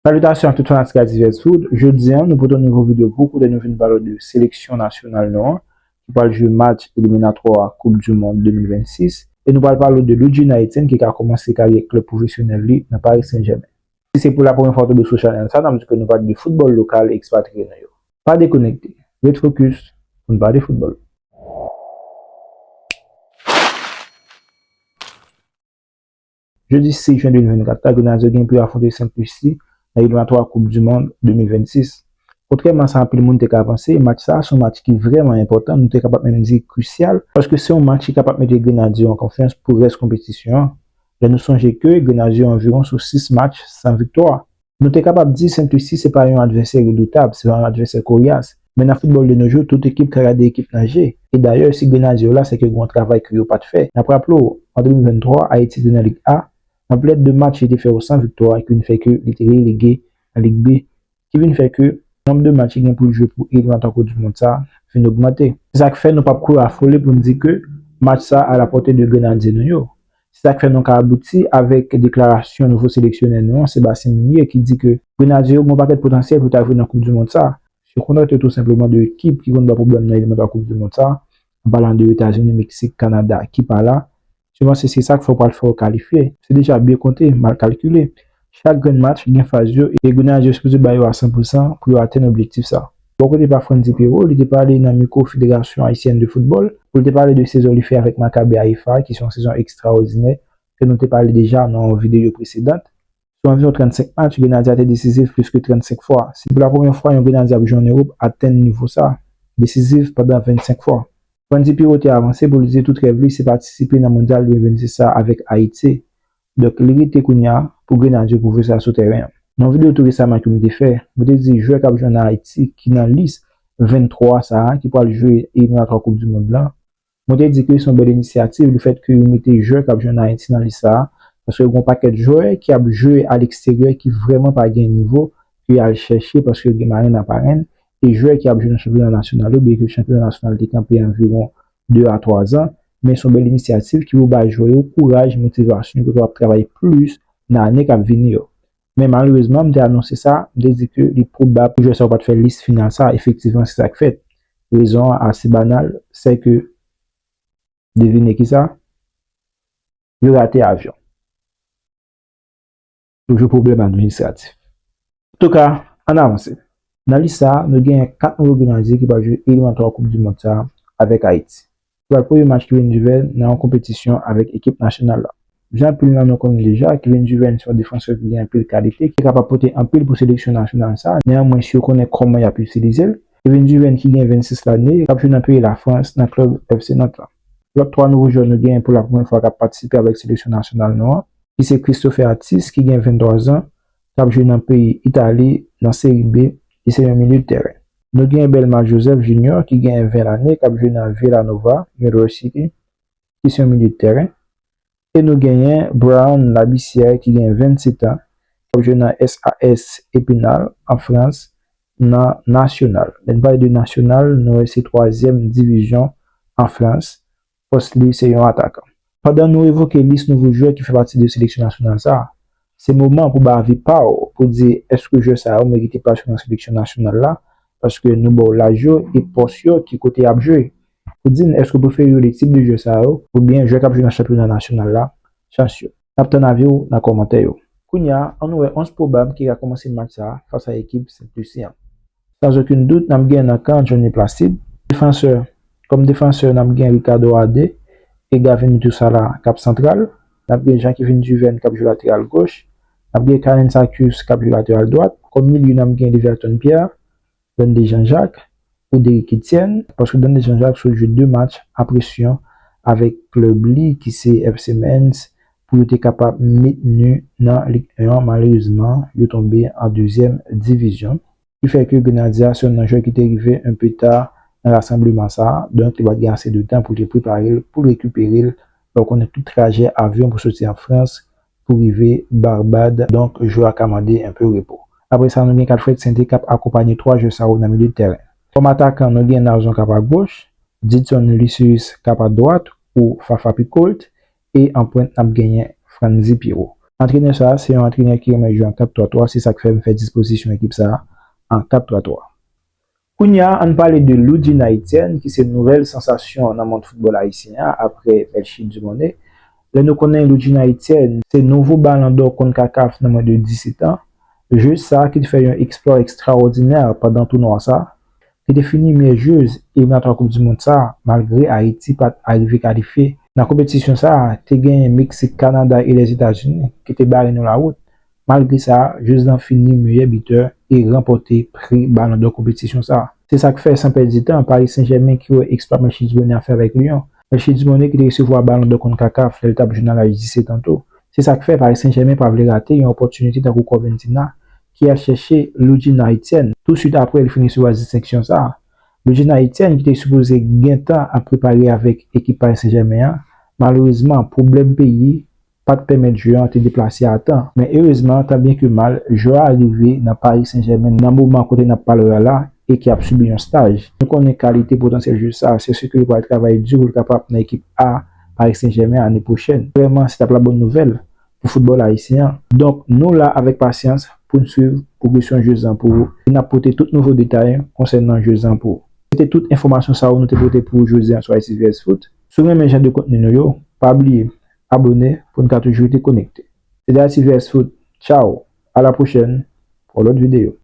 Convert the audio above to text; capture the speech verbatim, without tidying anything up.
Salitasyon ak tout fanatik Divers Foot. Jodi a, nou pote yon nouvo videyo pou ou kote nou vin pale de seleksyon nasyonal nou an, ki pral jwe match eliminatwa Koup di Mond de mil vennsis. E nou pral pale de Luigi Naitin ki ka kòmanse karyè klèb pwofesyonèl li nan Paris Saint-Germain. Si se pou la premyè fwa w tonbe sou chanèl sa, n ap di ke nou pale de foutbòl lokal e ekspatriye nou yo. Pa dekonekte. Ret fokis pou n pale foutbòl. Jedi sis jen de mil vennkat la, Grenadye yo gen pou yo afwonte Sent Lisi nan eliminatwa Koup di Mond de mil vennsis. Kontrèman a sa anpil moun te ka panse, match sa a se yon match ki vrèman enpòtan, nou te kapab menm di krisyal, paske se yon match ki kapab mete Grenadye yo an konfyans pou rès konpetisyon an. Lè nou sonje ke Grenadye yo anviwon sou sis match san viktwa. Nou te kapab di Sent Lisi se pa yon advèsè redoutab, se pa yon advèsè koryas. Men nan foutbòl de nos jours, tout ekip ka gade ekip nan je. E dayè, si Grenadye yo la, se ke gen yon travay ke yo pa t fè. N ap raple w, an de mil venntwa, Ayiti te nan Lig A. Anplèt de match li te fè yo san viktwa, ki vin fè ke li te relege nan Lig B, ki vin fè ke nonb de match ki gen pou l jwe pou eliminatwa Koup di Mond sa a vin ogmante. Se sa k fè nou p ap kouri afole pou n di ke match sa a à la portée de Grenadye nou yo. Se sa k fè nou ka abouti avèk deklarasyon nouvo seleksyonè nou an, Sébastien Meunier, ki di ke Grenadye yo gen yon pakèt potansyèl pou ta jwe nan Koup di Mond sa a. Se yon kontrè tou senpleman de ekip ki konn ba pwoblèm nan eliminatwa Koup di Mond sa a, an palan de Etazini, Meksik, Kanada, ki pa la. Mwen panse se sa k fè w pral fè w kalifye. Se deja byen konte, mal kalkile. Chak grenn match gen faz yo e Grenadye yo sipoze ba yo a san pou san pou yo atenn objektif sa. Bò kote pa Frandy Pierrot, li te pale nan mikwo Fédération Haïtienne de Football pou l te pale de sezon li fè avèk Maccabi Haïfa, ki se yon sezon ekstraòdinè, ke nou te pale deja nan yon videyo presedan. Sou anviwon trannsenk match, Grenadye a te desizif plis ke trannsenk fwa. Se pou la premyè fwa yon Grenadye ap jwe ann Ewòp atenn nivo sa, desizif pandan vennsenk fwa. Frandy Pierrot te avanse pou l di tout rèv li se patisipe nan Mondyal de mil vennsis sa avèk Ayiti. Donk, li rete kounye a pou Grenadye yo pwouve sa sou tèren an. Nan yon videyo tou resaman ke m te fè, mwen te di jwè k ap jwe ann Ayiti ki nan lis venntwa sa a ki pral jwe eliminatwa Koup di Mond lan, mwen te di ke se yon bèl inisyativ lefèt ke yo mete jwè k ap jwe ann Ayiti nan lis sa a, paske gen yon pakèt jwè ki ap jwe aleksteryè ki vrèman pa gen nivo pou y al chèche paske yo gen marenn a parenn, e jwè ki ap jwe nan chanpyona nasyonal yo, byenke chanpyona nasyonal te kanpe anviwon de a twa zan, men se yon bèl inisyativ ki pou bay jwè yo kouraj, motivasyon pou yo kapab travay plis nan ane k ap vini yo. Men malerezman, m te anonse sa, m te di ke li pwobab pou jwè sa yo pa t fè lis final sa, efektivman, se sa k fèt. Rezon an ase banal, sèke, devine kisa? Yo rate avyon. Toujou pwoblèm administratif. Antouka, ann avanse. Nan lis sa a, nou genyen kat nouvo Grenadye ki pral jwe eliminatwa Koup di Mond sa a avèk Ayiti. Pral premye match Kevin Duverne nan yon konpetisyon avèk ekip nasyonal la. Jan anpil nan nou konnen deja, Kevin Duverne se yon defansè ki gen anpil kalite, ki kapab pote anpil pou seleksyon nasyonal sa a, neanmwen si yo konnen kòman y ap itilize l. Kevin Duverne ki gen vennsis lane, k ap jwe nan peyi Lafrans nan klèb F C Nantes la. Lòt twa nouvo jwè nou genyen pou la premyè fwa k ap patisipe avèk seleksyon nasyonal nou an, ki se Christopher Atis ki gen venntwa zan, k ap jwe nan peyi Itali nan Seri B, li se yon milye de tèren. Nou gen Belma Joseph Junior ki gen ven lane, k ap jwe nan Vila Nova, New York City, ki se yon milye de tèren. E nou genyen Bryan Labissière ki gen vennsetan, k ap jwe nan S A S Epinal an Frans nan Nasyonal. Lè n pale de Nasyonal, nou wè se twazyèm divizyon an Frans. Pòs li se yon atakan. Pandan nou evoke lis nouvo jwè ki fè pati de seleksyon nasyonal sa a, se moman pou ba avi pa w pou di èske jwè sa yo merite plas yo nan seleksyon nasyonal la, paske nou ba w laj yo e pòs yo ki kote y ap jwe. Pou di n èske w prefere yo de tip de jwè sa yo oubyen jwè k ap jwe nan chanpyona nasyonal la, chans yo. N ap tann avi w nan kòmantè yo. Kounye a, ann nou wè onz pwobab ki ka kòmanse match sa a fas a ekip Sent Lisi an. Sans aucun doute, n ap gen nan kan Johnny Placide. Defansè, kòm defansè, n ap gen Ricardo Ade e Gavin Metusala k ap santral. N ap gen Jean Kevin Duverne k ap jwe lateral goch. N ap gen Karen Sarkius k ap jwe lateral dwat. Kòm milye, n ap gen Liverton Pierre, Dandy Jean-Jacques, Roderick Etienne, paske Dandy Jean-Jacques sot jwe de match a presyon avèk klèb li ki se F C Metz pou yo te kapab mentni nan Lig en an. Malerezman, yo tonbe an dezyèm divizyon. Ki fè ke Grenadye a se youn nan jwè ki te rive enpe ta nan rasanbleman sa a, donk li pa t gen ase de tan pou l te prepare l, pou l rekipere l. Lè w konnen tout trajè avyon pou soti an Frans pou rive Barbad, donk jwè a ka mande enpe repo. Apre sa, nou gen Alfred Sainté k ap akonpanye twa jwè sa yo nan milye de tèren. Kòm atakan, nou gen Nazon k ap agoch, Didson Lucius k ap adwat ou Fafa Picault, e an pwent n ap genyen Frandy Pierrot. Antrenè sa a se yon antrenè ki renmen jwe an kat twa twa, se sa k fè m fè dispozisyon ekip sa a an kat twa twa. Kounye a, ann pale de Loudjina Etienne, ki se nouvèl sansasyon nan mond foutbòl ayisyen an apre Melchie Dumornay. Lè nou konnen Loudjina Etienne se nouvo Balon dò Concacaf nan mwen de disèt an, jwèz sa a ki te fè yon eksplwa ekstraòdinè pandan tounwa sa a, ki te fini meyè jwèz eliminatwa Koup di Mond sa a, malgre Ayiti pa t arive kalifye. Nan konpetisyon sa a, te genyen Meksik, Kanada e Lèzetazini ki te bare nou lawout. Malgre sa, jwèz lan fini meyè bitè e ranpòte pri Balon dò konpetisyon sa a. Se sa k fè, san pèdi tan, Paris Saint-Germain ki wè eksplwa Melchie Dumornay ap fè avèk Lyon. Melchie Dumornay ki te resevwa Balon dò Concacaf lè l t ap jwenn nan laj disèt an tou. Se sa k fè Paris Saint-Germain pa vle rate yon opòtinite tankou Corventina ki al chèche Loudjina Etienne touswit apre l fin resevwa distenksyon sa a. Loudjina Etienne ki te sipoze gentan ap prepare avèk ekip Paris Saint-Germain an, malerezman, pwoblèm peyi pa t pèmèt jwè an te deplase a tan. Men erezman, tan byen ke mal, jwè a rive nan Paris Saint-Germain nan moman kote n ap pale w la la e ki ap sibi yon staj. Nou konnen kalite potansyèl jwè sa a, se si ke li pral travay di pou l kapab nan ekip A Paris Saint-Germain ane pwochèn. Vrèman, se t ap la bòn nouvèl pou foutbòl ayisyen an. Donk, nou la avèk pasyans pou n swiv pwogresyon jwèz lan pou ou. E n ap pote tout nouvo detay konsènan jwèz lan pou ou. Se te tout enfòmasyon sa yo nou te pote pou ou jodi a sou Haiti V S Foot. Si w renmen jan de kontni nou yo, pa bliye abòne pou n ka toujou rete konekte. Se te Haiti V S Foot. Tchaw! A la pwochèn pou yon lòt videyo.